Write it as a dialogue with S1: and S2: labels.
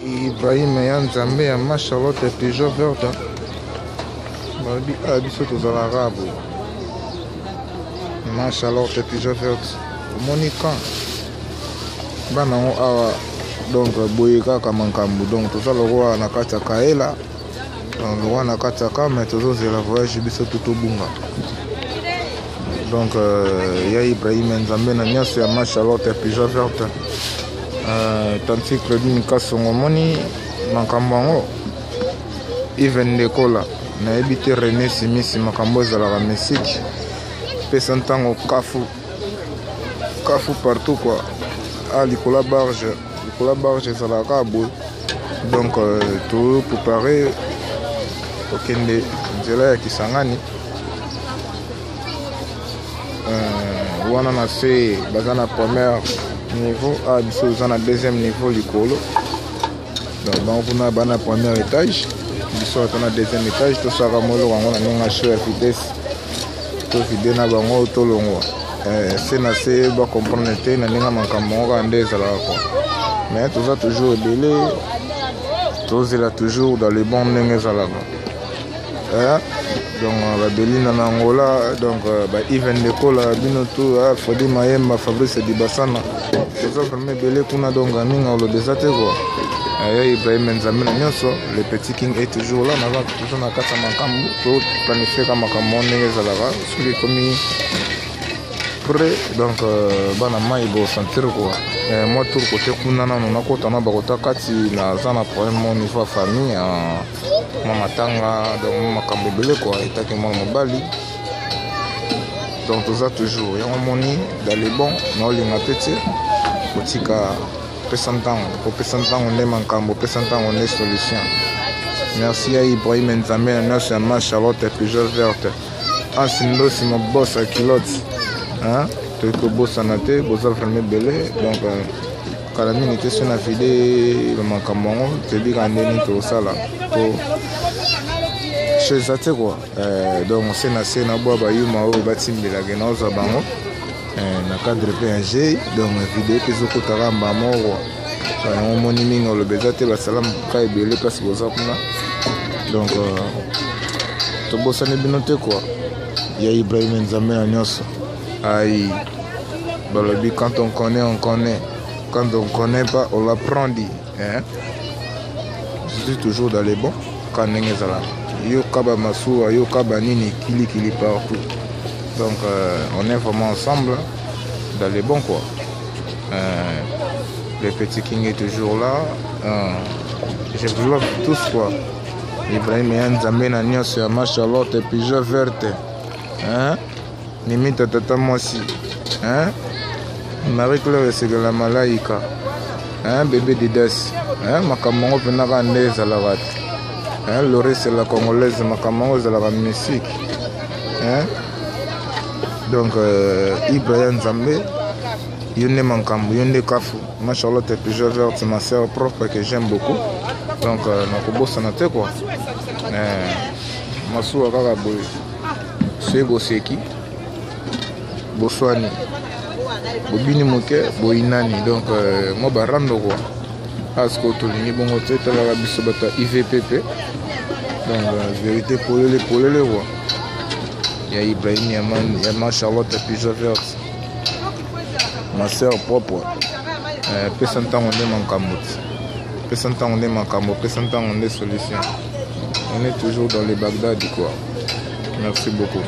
S1: Ibrahim ya Nzambe ya ma Charlotte Peugeot verte balobi awa biso tozalaka boye ma Charlotte Peugeot verte omoni quand bana yango awa donc boye kaka makambo donc toza lokola na kati ya kaela donc lokola na kati ya ka mais tozozela voyage biso to tobunga donc euh, ya Ibrahim Nzambe na nyonso ya ma Charlotte Peugeot verte Euh, tanti Claudine Kasongo omoni makambo yango Yves Ndekola nayebi te René Simisi makambo ezalaka misiki pesa ntango kafu kafu partout quoi ah likolo ya barge likolo ya barge ezalaka kaka boye donc euh, to prépare kokende nzela ya Kisangani Euh, wana na se baza na première niveau awa ah, biso toza na deuxième niveau likolo donc bango kuna ba na première étage biso ata na deuxième étage tosalaka moloko yango na ndenge ya show ya vitesse tovide na bango tolongwa eh, se na se bacomprendre te na ndenge ya makambo yango kaka nde ezalaka kua mais toza toujours ebele tozela toujours dans le bon ndenge ezalaka Eh, donc euh, ba Belinda na Angola donc euh, ba Yves Ndekola bino tout ah, Fredi Mayemba Fabrice Dibasana toza vraiment ebele kuna donc mingi oloba eza te quoi eh, ya Ibrahim Nzambe na nyonso le petit king est toujours là naza toujours na kati ya makambo to planifieka makambo ndenge ezalaka soki ekomi près donc euh, bana mai bosentir quoi eh, mwa tour kote kuna nano nakota na bakota kati naza na problème au niveau ya famille euh, mwa matanga donc mwa makambo ebele kua etaki mwana mobali donc toza toujours yango moni dans le bon naolinga mpe te kotika pesa ntango kopesa ntango nde makambo pesa ntango nde solution merci ya ibrahim nzambe na nyonso ya ma charlotte peugeot verte ansi ndosi mobosa ya culotte tokoki kobosana te boza vraiment ebele donc euh, kala mingi te so na vide makambo yango toyebi kaka nde nini tokosala po so eza te kua eh, donc se na se na bwa bayuma oyo batimbelaka naozwa bango eh, na cadre mpe ya g donc video mpe ezokotaka mbala moko kua yango omoni mingi oloba eza te basalamu ka ebele place boza kuna donc euh, tobosani bino te kua ya ibrahim nzambe na nyonso ai balobi quand on connaît on connaît quand on connaît pas on l'apprend dit hein? je suis toujours dans les bons ka ndenge ezalaka yoka bamasuwa yoka banini kilikili partout donc euh, on est vraiment ensemble dans les bons quoi euh, le petit king est toujours là euh, je vous love tous quoi ibrahim ya nzambe na nyonso ya ma charlotte pigeon verte hein? Mimita tata mwasi hein? Marie Claire esekela malaika hein? Bebe Didas hein? Makambo yango mpenza kaka nde ezalaka te hein? Loris la congolaise makambo yango ezalaka mystique hein? Donc euh, Ibra ya Nzambe yo nde makambo yo nde kafu ma Charlotte Peugeot verte ma sœur propre que j'aime beaucoup donc euh, nakobosana te quoi euh, masuwa kaka boye soki boseki boswani bobini moke boyinani donc euh, mwa barando kua awa sikoyo tolingi bongo te talaka biso bato ya ivpp donc euh, vérité polele polele kua ya ibrahim ya ma charlotte pigeon verte ma sœur propre euh, pesa ntango nde makambo te pesa ntango nde makambo pesa ntango nde solution on est toujours dans le bagdad quoi merci beaucoup.